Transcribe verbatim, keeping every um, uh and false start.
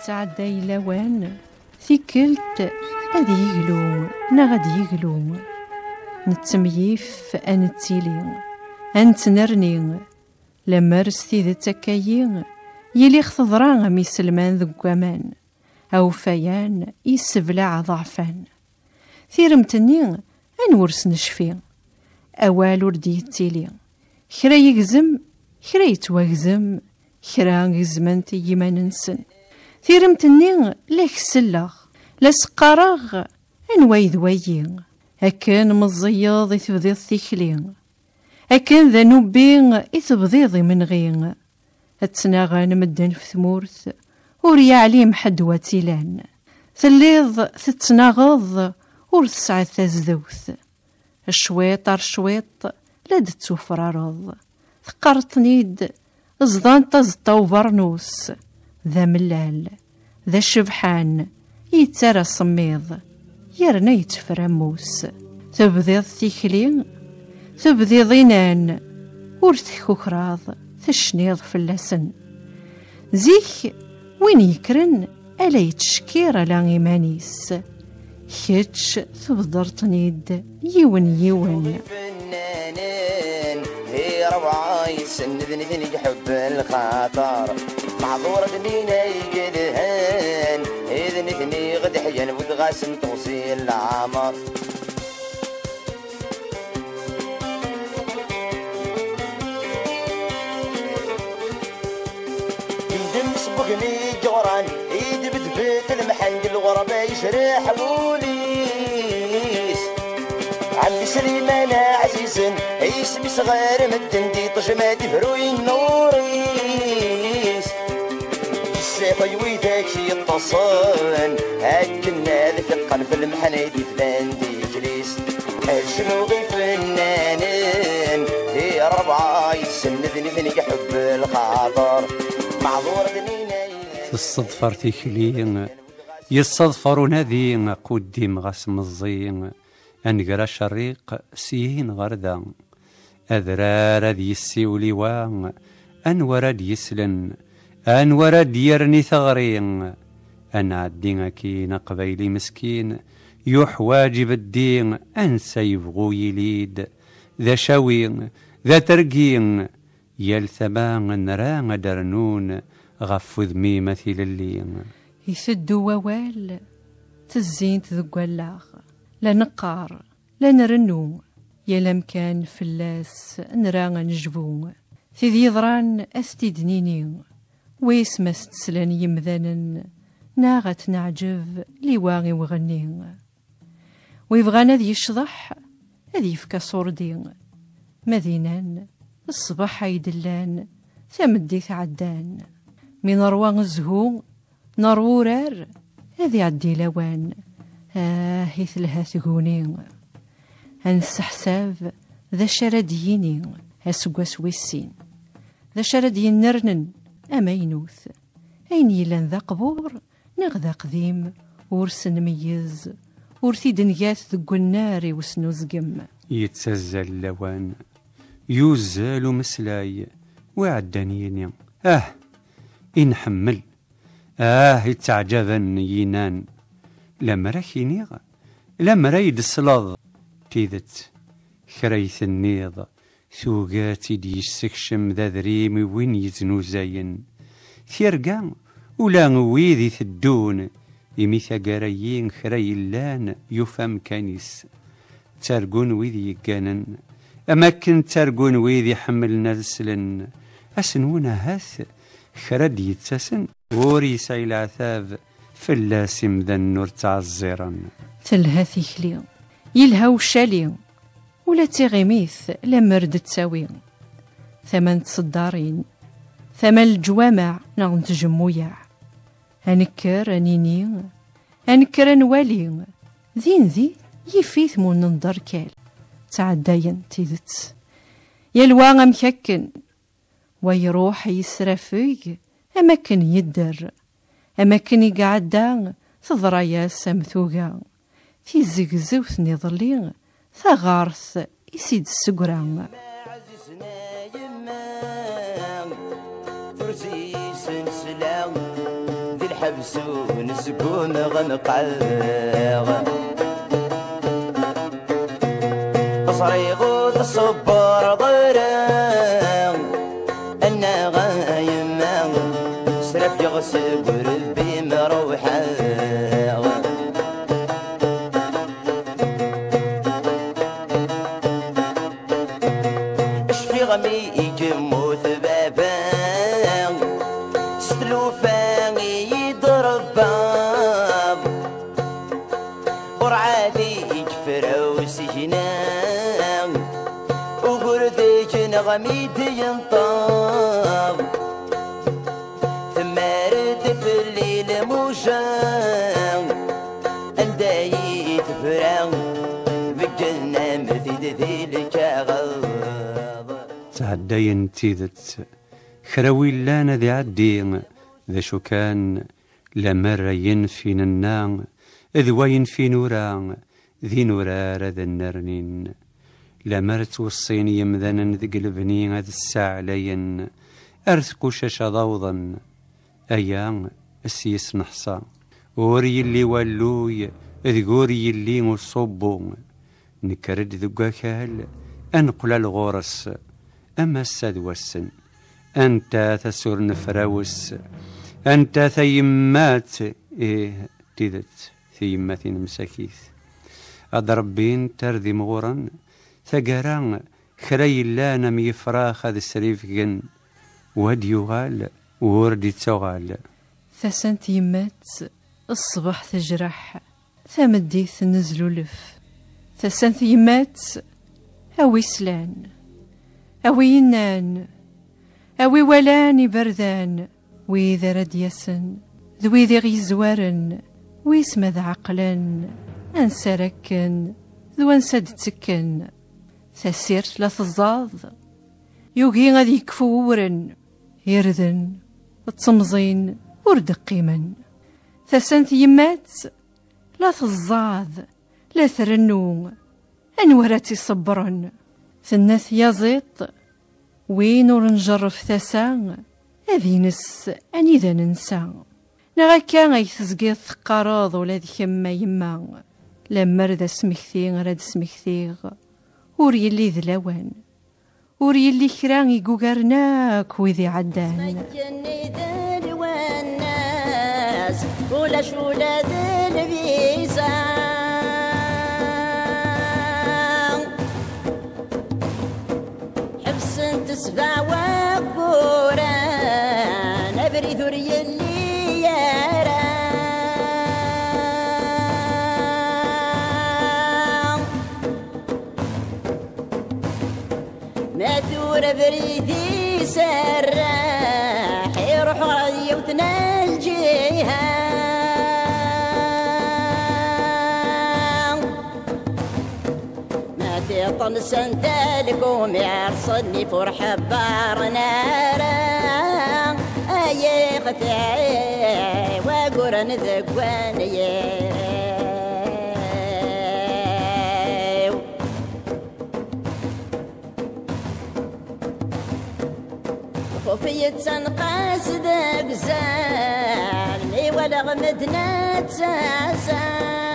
Ttɛedday lawan, tikkelt ad yeglu neɣ ad yeglu. Nettemyif ad nettili, ad nettnerni. Lemmer s tidet akka-yi, yili teḍra am iselman deg waman. Awfayan yesseblaɛ aḍeɛfan. Tiremt-nni, anwa ur s-necfi? Awal ur d-yettili. Kra yegzem, kra yettwagzem, kra gezmen-t i yiman-nsen. Tiremt-nni la k-selleɣ, la s-qqareɣ, anwa i d wayi? Akken meẓẓiyeḍ i tebdiḍ tikli. Akken d anubbi i tebdiḍ imenɣi. Ad ttnaɣen medden f tmurt, ur yeɛlim ḥedd wa tt-ilan. Telliḍ tettnaɣeḍ, ur tesɛiḍ tazdewt. Cwiṭ ar cwiṭ la d-tettufrareḍ. Teqqareḍ-ten-id, ẓḍan taẓeṭṭa ubernus. D amellal, d acebḥan, yettarra semmiḍ, yerna yetteframmus. Tebdiḍ tikli, tebdiḍ inan, ur tekkukraḍ, tecniḍ fell-asen. Zik, win yekkren ala yettcekkir ala iman-is. Kečč tebdreḍ-ten-id yiwen yiwen. Ifennanen, i rebɛa yessenned nitni iḥebben lxaṭer. Meɛḍur d nina igelhan, i d nitni ɣ-d-ḥyan budɣasen teɣzi n leɛmer. Yendem s wegni yeǧran, idbedbed lemḥan deg lɣerba yejreḥ wul-is. Ɛemmi Sliman ɛzizen, isem-is ɣer medden di ṭejma d ibruyen n ɣur-is. Yessaḥuy widak yeṭṭsen, akken ad fiqqen f lemḥan ay d-iflan di leǧlis. Acnu ifennanen, di rebɛa yessenned nitni iḥebben lxaṭer. Meɛḍur d nina. Tesseḍfer tikli, yesseḍfer unadi, aquddim ɣas meẓẓi, ad nger acerriq syin ɣer da. Adrar ad yessiwel i wa, anwa ara d-yeslen, anwa ara d-yerni teɣri. Ad nɛeddi akkin aqbayli meskin, yuḥwaǧ ibeddi, ansa yebɣu yili-d. D acawi, d atergi, yal tama nra ad d-rnun ɣef udem-im a tilelli. Iteddu wawal, tezzint deg wallaɣ, la neqqar, la nrennu, yal amkan fell-as nra ad nejbu. Tid yeḍran ad t-id-nini, wis ma s-teslan yimdanen, neɣ ad t-neɛǧeb liwa i uɣenni. Wi bɣan ad yecḍeḥ, ad yefk aṣurdi. Ma d inan, ṣṣbeḥ ay d-llan, tameddit ɛeddan. Mi neṛwa zzhu, neṛwa urar, ad iɛeddi lawan. Ah, i telha tguni. Ad nesseḥsab d acu ara d-yini aseggas wis sin. D acu ara d-yennernen amaynut. Ayen yellan d aqbur neɣ d aqdim, ur s-nmeyyez, ur t-id-ngat deg unnar i usnuzgem. Yettazzal lawan, yuzzel umeslay, wi ɛeddan yini, ah, i nḥemmel, ah, i ttaɛǧaben yinan. Lemmer ad k-iniɣ, lemmer ay d-tesleḍ tidet, kra ay tenniḍ, tuga ad tt-id-yessekcem d adrim i win yeznuzayen. Tirga, ula wid iteddun, imi taggara-yi kra yellan yufa amkan-is. Ttargun wid yegganen, am akken ttargun wid iḥemmlen ad slen. Asenwen ahat, kra d-yettasen, ur yesɛi leɛtab fell-as imdanen ur ttɛeẓẓiren. Telha tikli, yelha ucali, ula d tiɣimit lemmer d-ttawi. Tama n tseddarin, tama n leǧwameɛ neɣ n tjemmuyaɛ. Ad nekker, ad nini, ad nekker ad nwali, din din yif-it mu nenḍerkal. Ttɛeddayen tidet. Yal wa amek akken, wa iruḥ yesrafeg am akken yedder, am akken i iɛedda teḍra-yas am tuga, tizegzewt n iḍelli, taɣart i s-id-tessegra. Zun sgumɣ nqaɛeɣ. Ẓriɣ ur tṣebbreḍ ara, annaɣ a yemma, srafgeɣ seg urebbi-m ruḥeɣ. Cfiɣ mi i yemmut baba, s tlufa i yi-d-rebbaḍ. Ur ɛad i yefra usigna, ugur deg-neɣ mi d-yenṭeḍ. Temmar-d fell-i lmuja, anda i tebra, beggen-am-t-id di lkaɣeḍ. Ttɛeddayen d tidet, kra wi llan ad iɛeddi, d acu kan, lemmer ayen fi nenna, d wayen fi nura, d inurar ad nnernin. Lemmer ttweṣṣin yemdanen deg lebni ad ssaɛlayen, ar tqucac ad awḍen, aya s yis neḥṣa. Ur yelli walluy, deg ur yelli uṣubbu. Nekker-d deg wakal, ad neqqel ar ɣur-s, am ass-a d wass-n. Anta tasur nefrawes, anta tayemmat, ih, d tidet, tiyemmatin msakit. Ad rebbint ar d imɣuren, taggara, kra yellan am yifrax ad srifgen, wa d-yuɣal, ur d-ittuɣal. Tasa n tyemmat, ṣṣbeḥ tejreḥ, tameddit nezlulef. Tasa n tyemmat, a wi slan, a wi yennan, a wi walan iberdan, wid ara d-yasen, d wid i ɣ-yezwaren, wis ma d ɛeqlen, ansi ara kken, d wansi ad d-ttekken. Tasirt la teẓẓaḍ, yugi ad yekfu uwren, irden, ttemẓin, ur d-qqimen. Tasa n tyemmat, la teẓẓaḍ, la trennu, anwa ara tt-iṣebbren? Tenna tyaziḍt, win ur njerref tasa, ad ines anida nensa. Neɣ akka ay tezgiḍ teqqareḍ ula d kemm a yemma, lemmer d asmekti ara d-smektiɣ, ur yelli d lawan, ur yelli kra i yugaren akk wid iɛeddan. Akken i d lwennas, ulac ula d lbiza. Ḥebsent sebɛa wagguran, abrid ur yelli ara. Ma tura abrid iserreḥ, iruḥ ɣer yiwet n lǧiha. Ma tiṭ-nsent alkum iɛerṣen-if ur ḥebbaren ara. Ay ixtiɛ waguren deg wanyir-iw. Xuf yettanqas deg uzal mi walaɣ medden ad ttasen.